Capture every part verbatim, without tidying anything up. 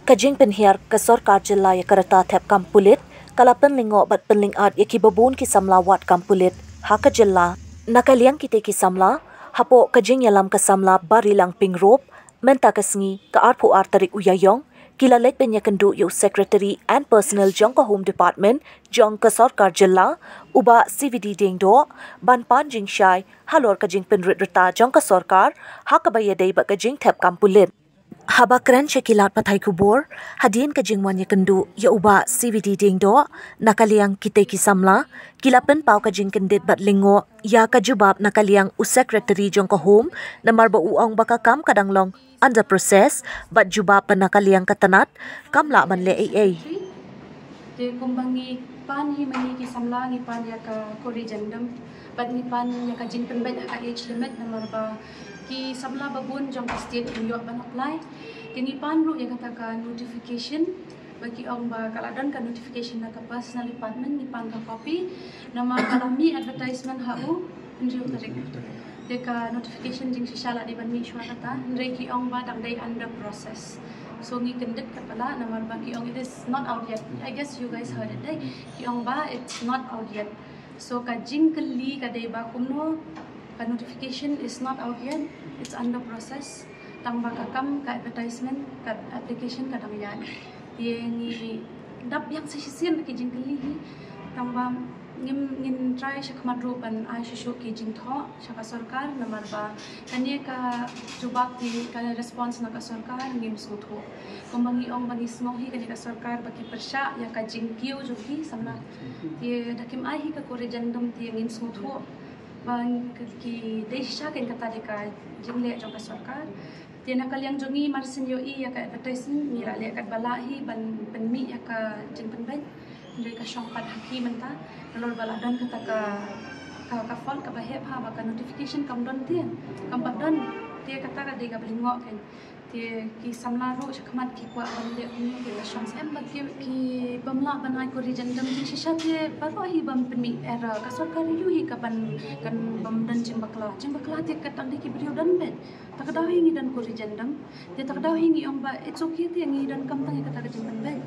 Ka jingpynhiar ka sorkar jylla ïa ka rta thep kam pulit ka la pynlyngngoh bad pynlyngngoh ïa ki babun ki samla wad kam pulit ha ka jylla. Na ka liang kitei ki samla, hapoh ka jingïalam ka samla Barilang Pyngrope, mynta ka sngi ka arphew ar tarik u Ïaïong, ki la leit ban ïakynduh ïa u Secretary and Personnel jong ka Home Department jong ka sorkar jylla, u Bah C V D Diengdoh, ban pan jingshai halor ka jingpynrit rta jong ka sorkar ha kaba ïadei bad ka jingthep kam pulit. Haba kren sha ki lad pathai khubor hadien ka jingwan ïakynduh ïa u Bah C V D Diengdoh, na ka liang kitei ki samla ki la pynpaw ka jingkyndit bad lyngngoh ïa ka jubab na ka liang u Secretary jong ka Home, namar ba u ong ba ka kam ka dang long under process bad jubab ba na ka liang ka tnat kam lah ban leh ei ei. Te kumba ngi pan hi ma ngi ki samla ngi pan ïa ka corrigendum bad ngi pan ïa ka jingpynbeit ha ka age limit, namar ba ki samla babun jong ka state kim ïoh ban apply. Te ngi pan ruh ïa kata ka notification ba ki ong ba ka la don ka notification na ka personal department, ngi pan ka copy. Namar ka la mih advertisement ha u hynriew tarik. Te ka notification jingshisha la dei ban mih shuwa kata, hynrei ki ong ba dang dei under process. So ngi kyndit katba lah, namar ba ki ong it is not out yet. I guess you guys heard it, right? Ki ong ba it's not out yet. So ka jingkylli ka dei ba kumno ka notification is not out yet, it's under process. Tang ba ka kam, ka advertisement, ka application ka dang ïaid. Te ngi dap biang sa shisien ki jingkylli hi. Tang ba ngim, ngin try shakhmat ruh ban ai shuh shuh ki jingthoh sha ka sorkar, namar ba kane ka jubab te, ka response na ka sorkar ngim sngewthuh. Kumba ngi ong ba ngi sngew hi kane ka sorkar ba ki pyrshah ïa ka jingkiew jong ki samla. Te da kim ai hi ka corrigendum te ngin sngewthuh ba ki dei shisha kein kata dei ka jingleh jong ka sorkar. Te na ka liang jong ngi mar shu ïohi ïa ka advertisement ngi la leh katba lah hi ban pynmih ïa ka jingpynbeit. Hynrei ka shong pat ha ki mynta nalor ba la don kata ka, ka, ka fault kaba heh bha ba ka notification kam don te, kam pat don. Te kata ka dei kaba lyngngoh kein. Te ki samla ruh shakhmat ki kwah ban leh kumno ki la shong. Em ba ki, ki bym lah ban ai corrigendum jingshisha te baroh hi bym pynmih error. Ka sorkar aiu hi ka ban, kan bym don jingbakla. Jingbakla te ka dang dei ki briew don beit. Ta ka daw hi ngi don corrigendum. Te ta ka daw hi ngi ong ba it's okay te ngi donkam tang ïa kata ka jingpynbeit.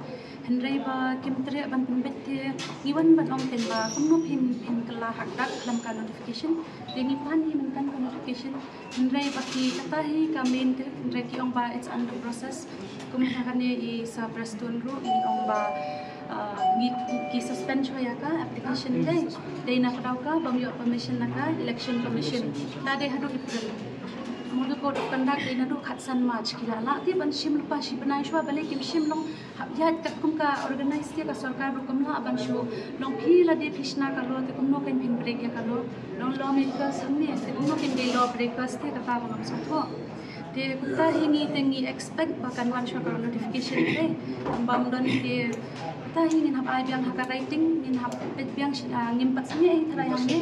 Hynrei ba kim treh ban pynbeit te ngi wan ban ong kein ba kumno phin, phin kylla ha kata ka notification. Te ngi pan hi mynta ka notification. Hynrei ba ki kata hi ka main te, hynrei ki ong ba it's under process. Kum ha kane i Sir Prestone ruh i ong ba, ah, ngi, ki suspend shuwa ïa ka application te. Dei na ka daw ka bym ïoh permission na ka Election Commission. Te dei haduh April. Model Code of Conduct dei naduh khatsan March, ki la lah te ban shim lypa shi bnai shuwa, balei kim shim? Long hap ïaid katkum ka organize te, ka sorkar ruh kam lah ban shu. Long phi lada phi shna ka law te kumno kein phin break ïa ka law? Long lawmakers hangne te kumno kein dei law breakers te, kata ruh ngam sngewthuh. Te kumta hi ngi te ngi expect ba kan wan shuwa ka notification te. Bym don te, kumta hi ngin hap ai biang ha ka writing, ngin hap peit biang shi, ah, ngim pat sngewthuh hi tharai hangne.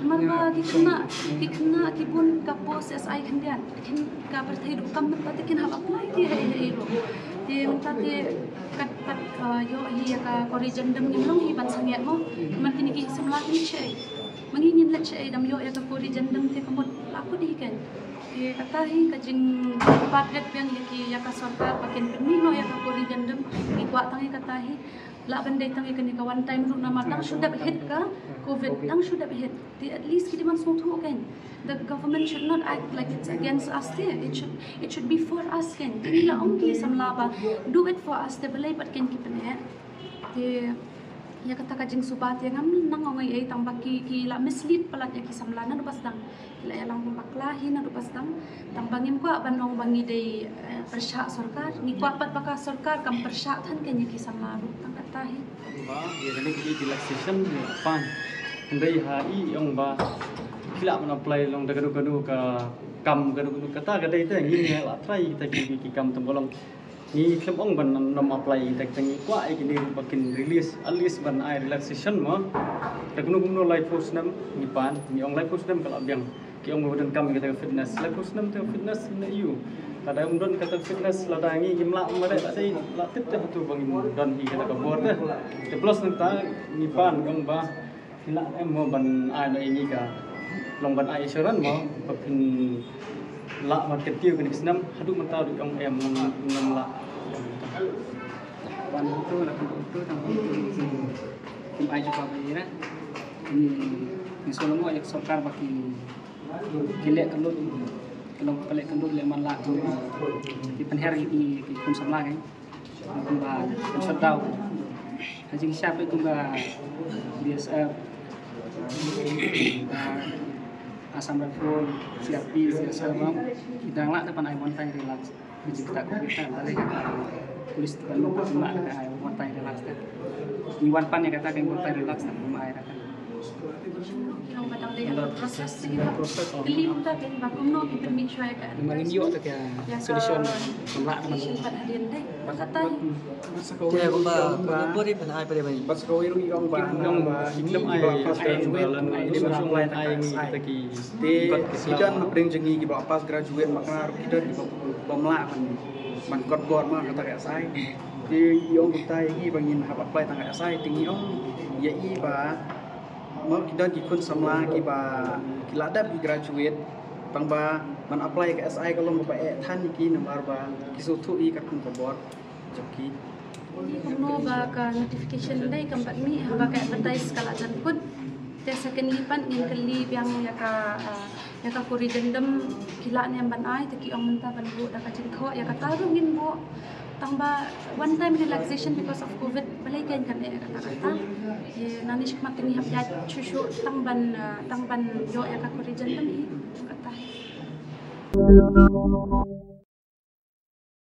Namar ba ki khynnah, ki khynnah ki bun ka post S I khyndiat. Kin ka pyrthei duh kam mynta te kin hap apply te hei hei ruh. Te mynta te kat pat, ah, ïoh hi ïa ka corrigendum ngim long hi ban sangeh mo. Namar kine ki samla kin shei. Ma ngi ngin leit shaei dam ïoh ïa ka corrigendum te ka mut la kut hi kein. Te kata hi ka jingpatret biang ïa ki, ïa ka sorkar ba kin pynmih noh ïa ka corrigendum. Ngi kwah tang ïa kata hi. Lah ban dei tang ïa kane ka one time ruh namar dang shu dep hit ka Covid, dang shu dep hit. Te at least ki dei ban sngewthuh kein. The government should not act like it's against us te. It should, it should be for us kein. Te ngi la ong ki samla ba do it for us te, balei pat kein ki pyneh. Te ïa kata ka jingsuba te ngam nang ong ei ei, tang ba ki, ki la mislead palat ïa ki samla naduh ba sdang. Ki la ïalam kum bakla hi naduh ba sdang. Tang ba ngim kwah ban ong ba ngi dei, eh, pyrshah sorkar. Ngi kwah pat ba ka sorkar kam pyrshah than kein ïa ki samla ruh, tang kata hi. Ba ïa kane ka relaxation ïa pan. Hynrei ha i ong ba phi lah ban apply long da kano kano ka kam, kano kano, kata ka dei te, ngin ïa la try kita ki, ki kam, tang ba long ngi khlem ong ban nym apply, te ngi kwah ïa kine ba kin release, at least ban ai relaxation mo. Te kumno kumno laiphew snem ngi pan, ngi ong laiphew snem ka la biang. Ki ong ba donkam ïa kata ka fitness, laiphew snem te fitness ne ïu. Lada ym don kata ka fitness, lada ngi ngim lah, ma dei la dei la tip te hato ba ngin don hi kata ka bor te. Te plus nangta ngi pan ngi ong ba phi lah em mo ban ai noh ïa ngi ka, long ban ai assurance mo ba phin Lah ban kyntiew kane ka snem, haduh mynta ruh ong em ngam, ngam lah. Wan hangto la kumto tang kumto kim ai jubab ïa ira. Ngi ngi sngewlyngngoh ïa ka sorkar ba ki ki leh kyndon, ki long ki leh kyndon leh man la ki pynher ïa ki khun samla. Kumba shutdown. Ha jingshisha kumba B S F, Assam Rifle, C R P, C S F, ki dang lah ban ai one time relax. Ki jingkata ko kita lah leh police ban long kumba ai one time relax. Ni one pan ïa kata kan one time relax kumba ai kata. Long ba dang dei under process, kylli mynta ba kumno ki pynmih shuwa ïa ka. Namar ngin ïoh ta ka solution. Solution pat hadien dei. Ba kata te kumba kumba pori pynai pynai. Bad sa kawei ruh ong ba ong ba ki ba pass graduate ki ba apply ta ka S I. Te ki don na pdeng jong ngi ki ba pass graduate ma ka ruh ki don ki ba bym lah ban ban kot bor ma kata ka S I. Te ong kumta ïa ngi ba ngin hap apply tang ka S I te ngi ong ïa i ba Mo ki don ki khun samla kiba ki la dep ki graduate tang ba ban apply ka S I ka long kaba eh than ïa ki namar ba ki sngewthuh ïa ka kum ka bor jong ki. Kumno ba ka notification dei kam pat mih haba ka advertise ka la jan kut. Te secondly pat ngin kylli biang ïa ka ah, ïa ka corrigendum ki lah ne em ban ai te ki ong mynta ban buh da ka jingthoh ïa kata ruh ngin buh. Tang ba one time relaxation because of covid balei kein kan eh kata kata. Ye nani shikmat te ngi hap ïaid shuh shuh tang ban ah, tang ban ïoh ïa ka corrigendum hi kata.